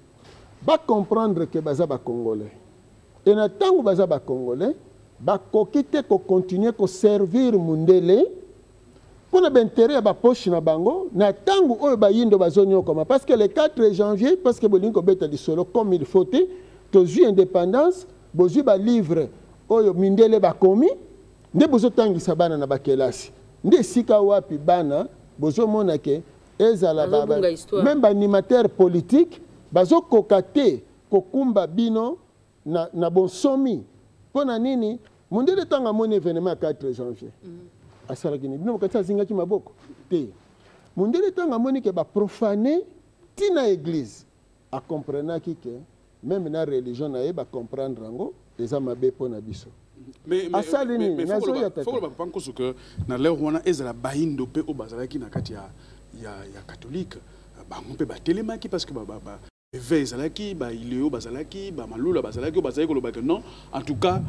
bacomprendre ke baza bacongolais. E na ntango baza bacongolais, bakoki te kocontinue koservir mundele mpo na baintérêt ya bapoche na bango na ntango oyo bayindo bazonyokama. Parce que le 4 janvier, parce que bolingi kobeta lisolo comme il faut te, tozwi indépendance, bozwi balivre oyo mindele bakomi, nde bozotangisa bana na bakelasi. Nde esika wapi bana bozomona ke ezala même baanimateur politique bazokoka te kokumba bino na bonsomi. Mpo na nini? Mondele, ntango amoni événement ya 4 janvier, asalaki nini? Bino bokati azingaki maboko te. Mondele, ntango amoni ke baprofane ntina église, akomprenaki ke même na religion na ye bacomprendre yango eza mabe mpo na biso. Asali nini? Nazoya tata. Faut papa Nkusu ke na l'heure wana ezala bayindo mpe oyo bazalaki na kati ya catholique, bango mpe batelemaki, parce que ba évêque ezalaki baileo, bazalaki bamalula, bazalaki oyo bazalaki koloba ke non, en tout cas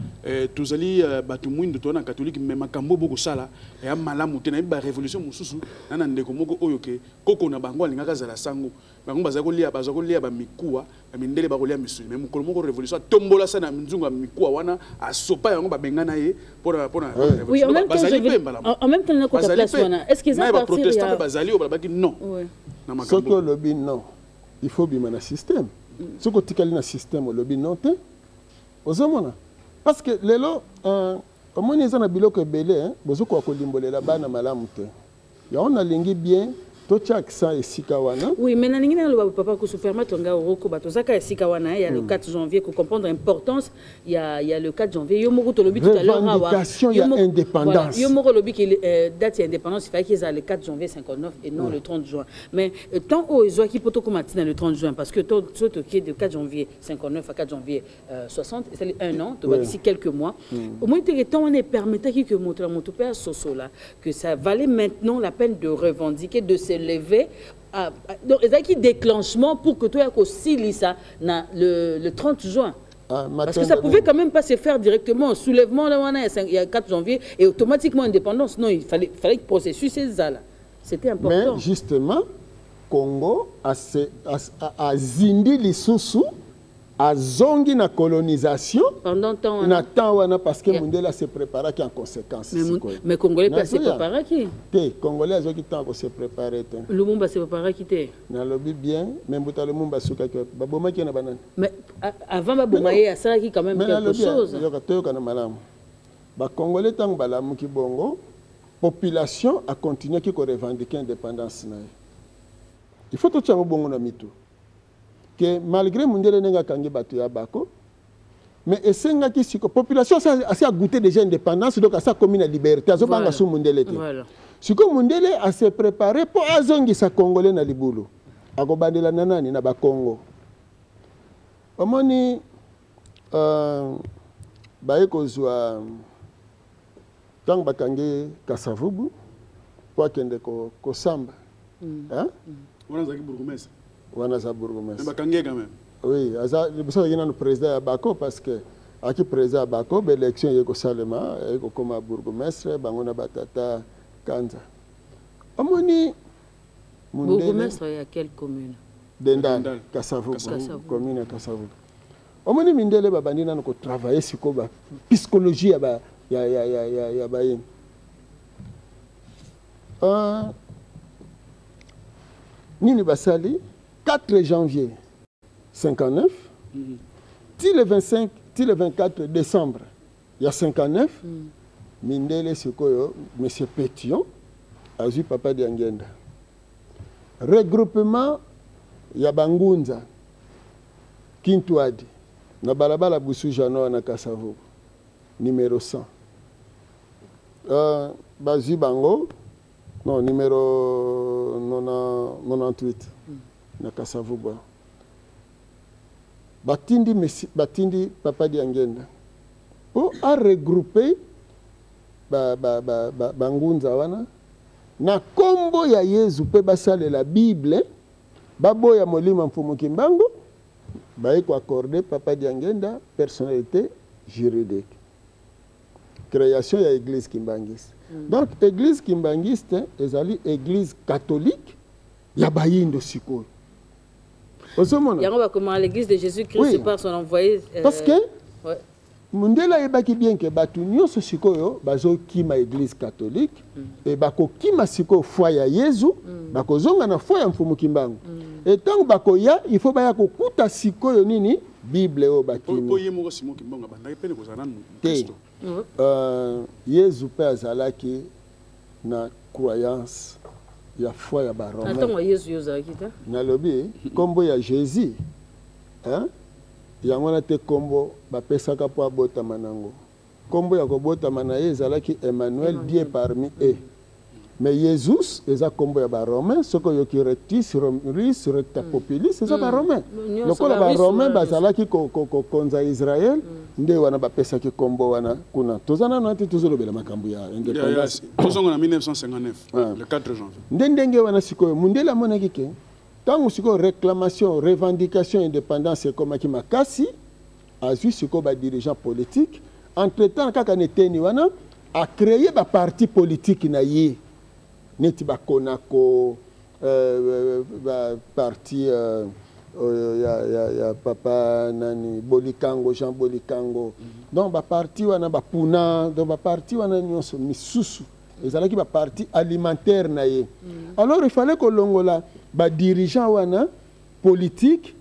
tozali bato mwindo, toza na catholique, mais makambo bokosala eya malamu te. Nayebi barévolution mosusu na ndeko moko oyo ke koko na bango alingaka azala sango, bango bazali kolia, bazali kolia bamikuwa, bamindele bakolia misuni. Mais mokolo moko révolution atombola sa na nzungu ya mikuwa wana, asopa yango, babengana ye mpona. Oui, en même temps, en même temps, nakota place wana, est-ce qu'ils ont baprotestant mpe bazali oyo balobaki non. Na soki olobi non, il faut bima na système. Soki otikali na système, olobi non te, ozomona. Parce que lelo omoni eza na biloko ebele bozokoka kolimbolela bana malamu te. Yango nalingi bien. Totia accent esika wana. Oui, mais nalingi naloba, papa Kusu, permettre nga okoba. Tozaka esika wana ya le 4 janvier, ko comprendre importance ya le 4 janvier. Yo moko tolobi tout à l'heure awa. Revendication ya indépendance. Voilà, yo moko lobi que date ya indépendance, il fallait qu'ils aient le 4 janvier 59 et non le 30 juin. Mais tant oyo ezwaki po tokóma ntina le 30 juin, parce que to so tokie de 4 janvier 59 à 4 janvier 60, esali un an, tobakisi quelques mois. Au moins teke temps wana epermettaki que moto na moto mpe asosola que ça valait maintenant la peine de revendiquer, de se lever. Donc ezalaki déclenchement pour que toya kosilisa na le 30 juin. Ah, Parce que ça pouvait quand même pas se faire directement. Soulèvement, là, il y a 4 janvier, et automatiquement indépendance. Non, il fallait que le processus soit là. C'était important. Mais justement, Congo azindi lisusu, azongi na colonisation. Pendant temps. Na temps wana, parce que mundele se préparaki en conséquence. Mais, mais Congolais mpe se préparaki. Te, Congolais azwaki temps ko se préparer te. Lumumba se préparaki te. Nalobi bien, mais mbuta Lumumba asukaki wapi? Babomaki ye na banani? Mais avant baboma ye, asalaki quand même quelque chose. Yoka, toyokana malamu. Bacongolais, ntango balamuki bongo, population acontinuaki korevendiquer indépendance na ye. Il faut totia yango bongo na mitu ke malgré mundele ndenge akangi bato ya bako, mais esengaki siko population asi agoûté déjà indépendance, donc asi akomi na liberté, azobanga su mundele te. Sikoyo mundele ase préparé mpo azongisa Congolais na libulu. Akobandela na nani? Na Bakongo. Omoni, baye kozwa ntango bakangi Kasavubu mpo akende kosamba. Hein? Wana azalaki bourgmestre. Wana aza bourgmestre. Mais bakangi ye quand même. Oui, aza liboso azalaki nano président ya Bako, parce que aki président ya Bako, baélection eye kosalema, eye kokóma bourgmestre, bango na batata Kanza. Omoni, mundele Bourgmestre ya quelle commune? Dendal. Dendal. Kasavubu. Kasavubu. Commune ya Kasavubu. Omoni, mindele babandi nano kotravailler sikoyo ba psychologie ya ba ya ya ya ya ya bayini. Nini basali 4 janvier 59 ti le 25, ti le 24 décembre ya 59, mindele sikoyo, monsieur Pétion azwi papa Diangenda, regroupement ya bangunza Kintuadi na balabala Busu Jano na Kasavubu numéro 100. Bazwi bango, non, numéro 98 na Kasavubu. Batindi batindi papa Diangenda mpo aregroupe bangunza wana na nkombo ya Yezu mpe basalela Bible, baboya molimo Mfumu Kimbangu. Baye koaccorder papa Diangenda personnalité juridique, création ya église kimbangiste. Donc église kimbangiste ezali église catholique ya bayindo. Sikoyo ozomona Yango bakoma l'église de Jésus Christ par son envoyé. Parce que mundele ayebaki bien ke bato nyonso sikoyo bazokima église catholique e bakokima sikoyo foi ya Yezu, bakozonga na foi ya Mfumu Kimbangu. E ntango bakoya, il faut baya kokuta sikoyo nini? Bible oyo mpo bakimi. Ye moko Simon Kimbangu abandaki pene kozala nanu Te. Kristo. Yezu mpe azalaki na croyance ya foi ya Na Baromain. ntango ya Yesu, yo ozalaki te. Nalobi nkombo ya Jésus, hein? Yango wana te, nkombo bapesaka mpo abotama nango. Nkombo ya kobotama na ye ezalaki Emmanuel, Dieu parmi eux. Mais Yesus eza nkombo ya Baromain. Soki oyoki rectus ris recta populis, eza Baromain. Nyonso Lokola ba Russe Baromain wana. bazalaki kokonza Israel, nde wana bapesaki nkombo wana. Kuna toza nano te, tozolobela makambo ya indépendance. Tozonga na 1959, Ah. le 4 janvier. Nde ndenge wana sikoyo mundele amonaki ke ntango sikoyo réclamation, revendication indépendance ekomaki makasi, azwi sikoyo badirigeant politique. Entre temps, kaka na eteni wana, acréer baparti politique na ye neti bakonako, baparti oyo ya papa nani, Bolikango, Jean Bolikango. Donc baparti wana bapuna, donc baparti wana nyonso misusu ezalaki baparti alimentaire na ye. Alors il fallait kolongola badirigeant wana politique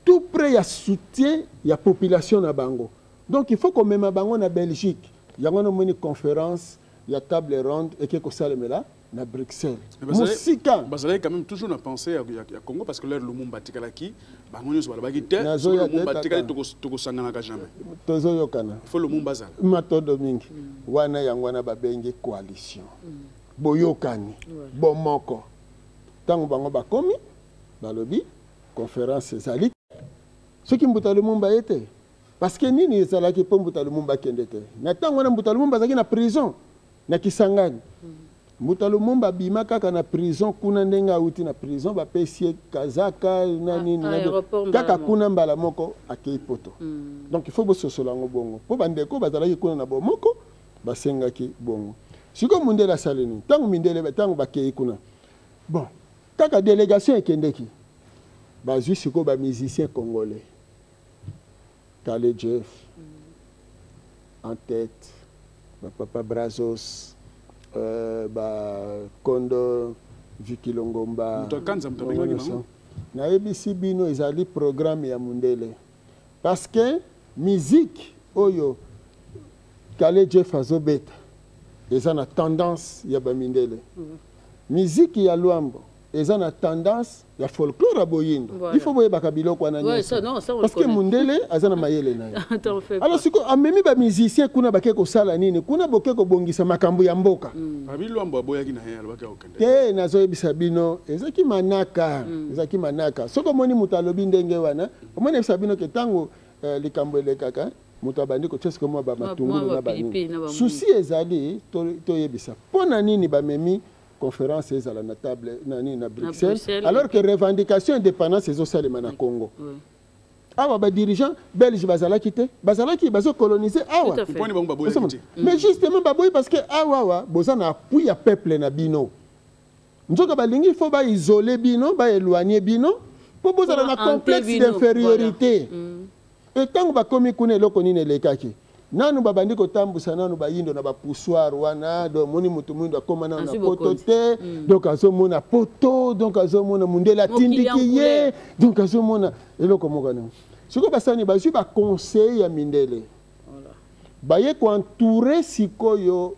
tout près ya soutien ya population na bango. Donc il faut komema bango na Belgique. Yango wana omoni conférence ya table ronde eke kosalemela. Na Bruxelles, mosika. Bazalaki quand même toujours na pensée ya Congo, parce que leur Lumumba atikalaki, bango nyonso balobaki te, Lumumba atikali, tokosanganaka jamais. Tozoyokana. Il faut Lumumba azala. Matondo mingi. Wana yango wana babengi coalition, boyokani, bomoko. Ntango bango bakomi, balobi conférence ezali soki Mbuta Lumumba ye te. Parce que nini ezalaki mpo Mbuta Lumumba akende te? Na ntango wana, Mbuta Lumumba azalaki na prison na Kisangani. Mbuta Lumumba abima kaka na prison kuna. Ndenge awuti na prison, bapesi ye kazaka na nini kaka kuna, mbala moko akei Poto. Donc il faut bososola yango bongo, mpo bandeko bazalaki kuna na bomoko, basengaki bongo. Sikoyo mundele asali nini? Ntango mindele, ntango bakei kuna, bon, kaka délégation ekendeki, bazwi sikoyo bamusicien congolais, Kale Jeff en tête, bapapa Brazos, bakondo Vikilongomba. Nayebisi bino, ezali programme ya mundele, parce que musique oyo Kale Jeff azobeta eza na tendance ya bamindele. Musique ya Lwambo eza na tendance ya folklore ya boyindo. Il faut boyebaka biloko wana nyonso, parce que mundele aza na mayele na ye. Alors sikoyo amemi bamusicien kuna, bake kosala nini kuna? Boke kobongisa makambo ya mboka. Te, nazoyebisa bino, ezalaki manaka, ezalaki manaka. Soki omoni moto alobi ndenge wana, omoni, yebisa bino ke ntango likambo elekaka, moto abandi kotia sikoyo mwa bamatungulu na banini. Susi ezali toyebisa mpo na nini bamemi conférence ezala na table na nini, na Bruxelles, alors que revendication indépendance ezosalema na Congo awa. Badirigeant belge bazalaki te, bazalaki bazocoloniser awa. Mais justement baboyi, parce que awa awa boza na appui ya peuple na bino. Nzoka balingi, il faut baisole bino, baéloigne bino, mpo bozala na complexe d'infériorité. Ntango bakomi kuna, eloko nini elekaki? Nanu babandi kotambusa nanu bayindo na bapoussoir wana. Donc omoni moto mwindo akóma nanu na Poto te. Donc azomona Poto, donc azomona mundele atindiki ye, donc azomona eloko moko nini. Sikoyo basani bazwi baconseil ya mindele, baye koentourer sikoyo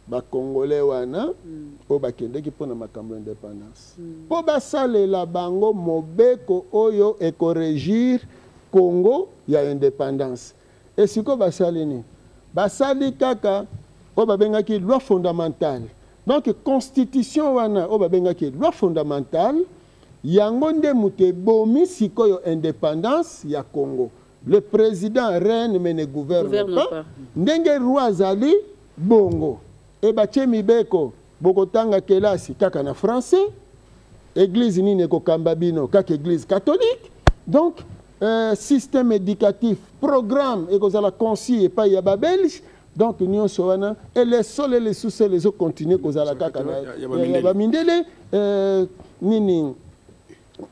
bacongolais wana oyo bakendeki mpona makambo ya indépendance, mpo basalela bango mobeko oyo ekorégir Congo ya indépendance. Esikoyo basali nini? Basali kaka oyo babengaki loi fondamentale. Donc constitution wana oyo babengaki loi fondamentale, yango nde moto ebomi sikoyo indépendance ya Congo. Le président règne mais ne gouverne, gouverne pas, pas. Ndenge roi azali bongo, e batie mibeko: bokotanga kelasi kaka na français, église nini ekokamba bino? Kaka église catholique. Donc système éducatif, programme ekozala conçu epai ya babelge. Donc nyonso wana, et les sols et les sous-sols ezocontinue kozala kaka ya bamindele. Nini,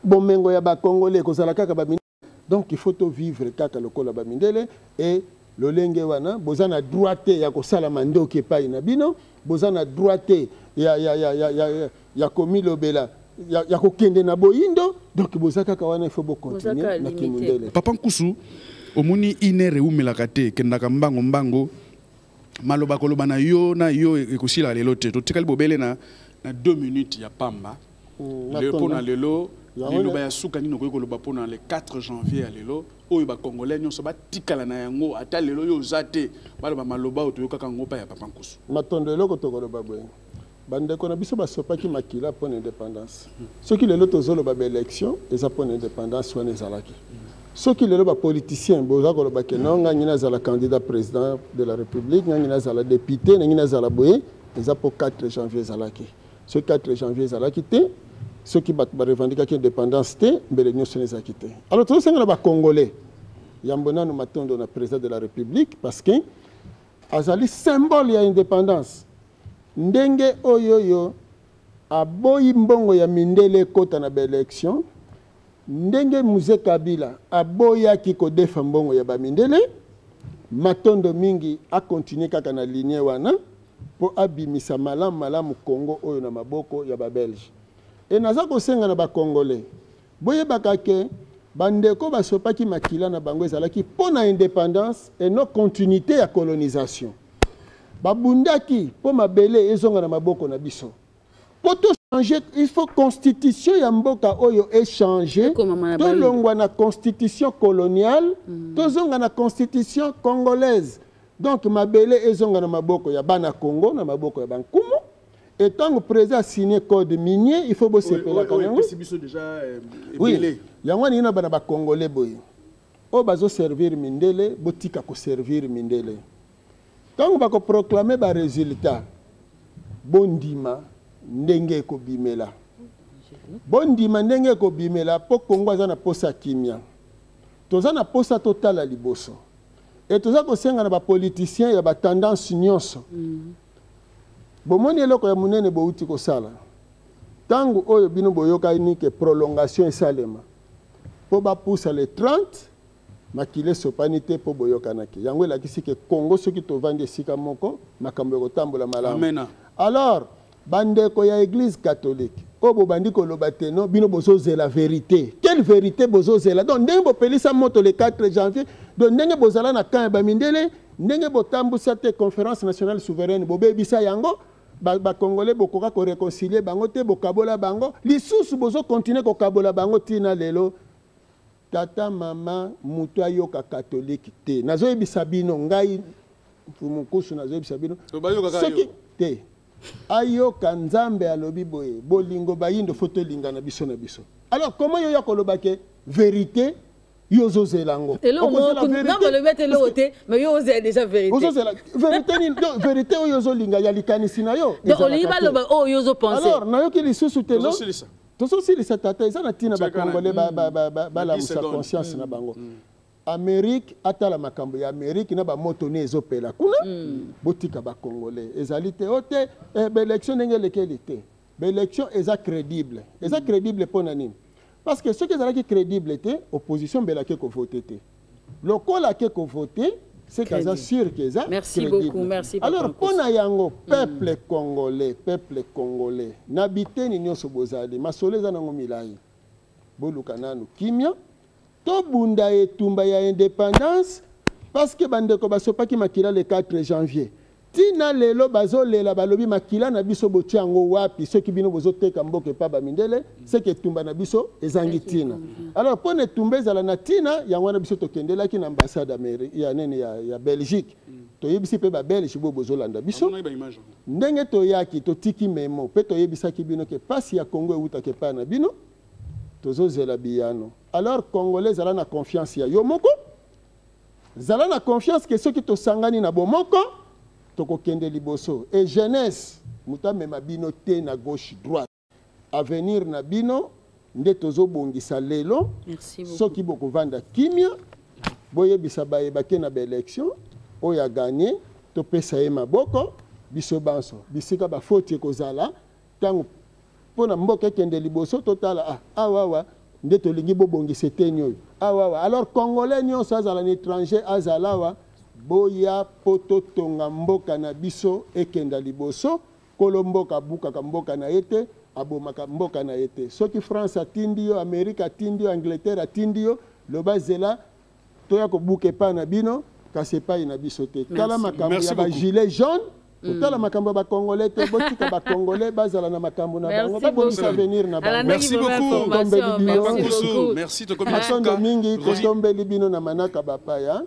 bomengo ya bacongolais ekozala kaka bamindele. Donc il faut tovivre kaka lokola bamindele. E lolenge wana, boza na droit te ya kosala mandoki epai na bino, boza na droit te ya komilobela, ya kokende na boyindo. Donc boza kaka wana, il faut bocontinue na kimundele. Papa Nkusu, omoni, inere eumelaka te, ekendaka mbango mbango. Maloba koloba na yo na yo ekosila lelo te. Totikali bobele na 2 minutes ya pamba. Mpona lelo, liloba ya suka nini okoki koloba mpona le 4 janvier ya lelo oyo, bacongolais nyonso batikala na yango, ata lelo oyo oza te, baloba maloba oyo toyokaka yango mpa ya papa Nkusu? Matondo. Eloko tokoloba boye: bandeko na biso basopaki makila mpo na indépendance. Soki lelo tozoloba baélection, eza mpo na indépendance wana ezalaki. Soki lelo bapoliticien boza koloba ke non, ngai nazala candidat président de la République, ngai nazala député, nangi nazala boye, eza mpo 4 janvier ezalaki. Soki 4 janvier ezalaki te, soki bato barevendikaki indépendance te, mbele nyonso ezalaki te. Alors tozosengela bacongolais yambo nanu, matondo na président de la République, parce que azali symbole ya indépendance. Ndenge oyo oyo aboyi mbongo ya mindele ekɔta na baélection, ndenge Mzee Kabila aboyaki kodefa mbongo ya bamindele, matondo mingi. Akontinue kaka na ligne wana mpo abimisa malamu malamu Congo oyo na maboko ya babelge. E naza kosenga na bacongolais, boyebaka ke bandeko basopaki makila na bango ezalaki mpo na indépendance et non continuité ya colonisation. Babundaki mpo mabele ezonga na maboko na biso. Mpo tochange, il faut constitution ya mboka oyo echange, tolongwa na constitution coloniale, tozonga na constitution congolaise. Donc mabele ezonga na maboko ya bana Congo, na maboko ya bankumu. Et ntango président asigné code minier, il faut bosepelaka yango. Oui, yango aningi na bana bacongolais boye oyo bazoservir mindele, botika koservir mindele. Ntango bakoproclame baresultat, bondima ndenge ekobimela, bondima ndenge ekobimela, mpo Kongo aza na posa kimia. Toza na posa totala liboso e toza kosenga na bapoliticien ya batendance nyonso. Bomoni eloko ya monene bouti kosala ntango oyo bino boyokani ke prolongation esalema mpo bapusa le 30, makila esopani te mpo boyokanaki. Yango elakisi ke Congo, soki tovandi esika moko, makambo ekotambola malamu. Alors bandeko ya Église catholique oyo bobandi koloba te, no, bino bozozela vérité. Quelle vérité bozozela? Donc ndenge bopelisa moto le 4 janvier, donc ndenge bozala na camp ya bamindele, ndenge botambusa te Conférence nationale souveraine, bobebisa yango. Bacongolais bokoka koréconcilie bango te, bokabola bango lisusu, bozokontinue kokabola bango ntina lelo. Tata, mama, moto ayoka catholique te. Nazoyebisa bino, ngai Mfumu nazoyebisa bino, soki te ayoka Nzambe alobi boye: bolingo bayindo, fo tolingana biso na biso. Alors comment yo ya koloba ke vérité, yo ozozela yango? Balobi ete eloko te, mais yo ozela déjà vérité. Ozozela vérité nini? Vérité oyo ozolinga ya likanisi na yo. Donc olingi baloba oyo ozopense. Alors nayoki lisusu te. Tozosilisa, tata. Eza na ntina bacongolais balamusa conscience na bango. Amérique atala makambo ya Amérique na bamoto ne ezopela kuna. Botika bacongolais. Ezali te o te baélection ndenge elekeli te, baélection eza crédible, eza crédible. Mpo na nini? Parce que soki ezalaki crédible te, opposition mbelaki kovote te. Lokola ake kovote, c'est qu'aza sûr que eza Merci beaucoup, merci. Alors mpo na yango, peuple congolais, peuple congolais na biteni nyonso bozali, masolo eza nango milai. Boluka nanu kimia, tobunda etumba ya indépendance, parce que bandeko basopaki makila le 4 janvier, ntina lelo bazolela, balobi: makila na biso botia yango wapi? Soki bino bozoteka mboka epa bamindele, seke etumba na biso ezangi ntina. Alors mpo na etumba ezala na ntina, yango wana biso tokendelaki na ambassade ya nini ya Belgique. Toyebisi mpe babelge boyo bozolanda biso ndenge toyaki, totiki memo mpe toyebisaki bino ke pasi ya Congo eutaka epai na bino. Tozozela biyano. Alors congolais, ezala na confiance ya yo moko, zala na confiance ke soki tosangani na bomoko, tokokende liboso. E jeunesse, moto amema bino te na gauche droite. Avenir na bino nde tozobongisa lelo. Soki bokovanda kimia, boyebisa bayebake na baélection oyo aganye, topesa ye maboko biso banso. Bisika bafoti ekozala, ntango mpo na mboka ekende liboso, totala: ah, awa awa nde tolingi bobongisa eteni oyo, awa awa. Alors congolais nyonso, azala na étranger, azala awa, boya mpo totonga mboka na biso ekenda liboso. Kolo mboka abukaka mboka na ye te, abomaka mboka na ye te. Soki France atindi yo, Amérique atindi yo, Angleterre atindi yo, loba: zela, toya kobuka epai na bino, kasi epai na biso te. Tala makambo ya bagilet jaune, kotala makambo ya bacongolais te. Botika bacongolais bazala na makambo na bango, babongisa avenir na bango. Merci beaucoup. Merci. Matondo mingi. Totombeli bino na manaka bapaya.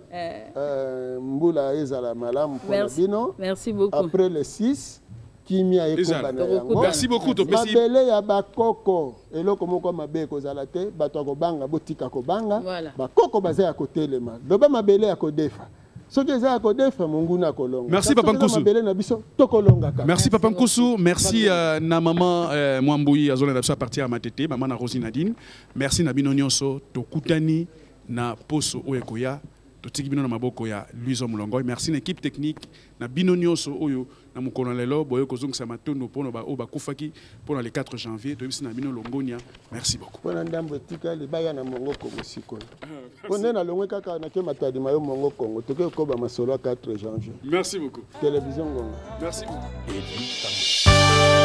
Mbula ezala malamu mpona bino. Merci beaucoup. Après le 6, kimia ekoba na yango. Merci beaucoup. Mabele ya bakoko, eloko moko mabe ekozala te. Bato ya kobanga, botika kobanga. Bakoko baza ya kotelema. Loba mabele ya kodefa, soki eza ya kodefa, monguna akolonga. Merci, papa Nkusu. Mabele na biso, tokolongaka. Merci, papa Nkusu. Merci na maman Mwambui azolanda biso à partir ya Matete, mama na Rosi Nadine. Merci na bino nyonso. Tokutani na poso oyo ekoya. Totiki bino na maboko ya Luizo Mulongoy. Merci na équipe technique, na bino nyonso oyo na mokolo na lelo boye kozongisa matondo mpona baoyo bakufaki mpona le 4 janvier. Toyebisi na bino longonia. Merci beaucoup. Mpona ndambo etikali, baya na Mongo Kongo sikoyo, mpo nde nalongwe kaka nake Matadi mayo Mongo Kongo, tokoki kokoba masolo ya 4 janvier. Merci beaucoup. Télévision Ngonga. Merci beaucoup.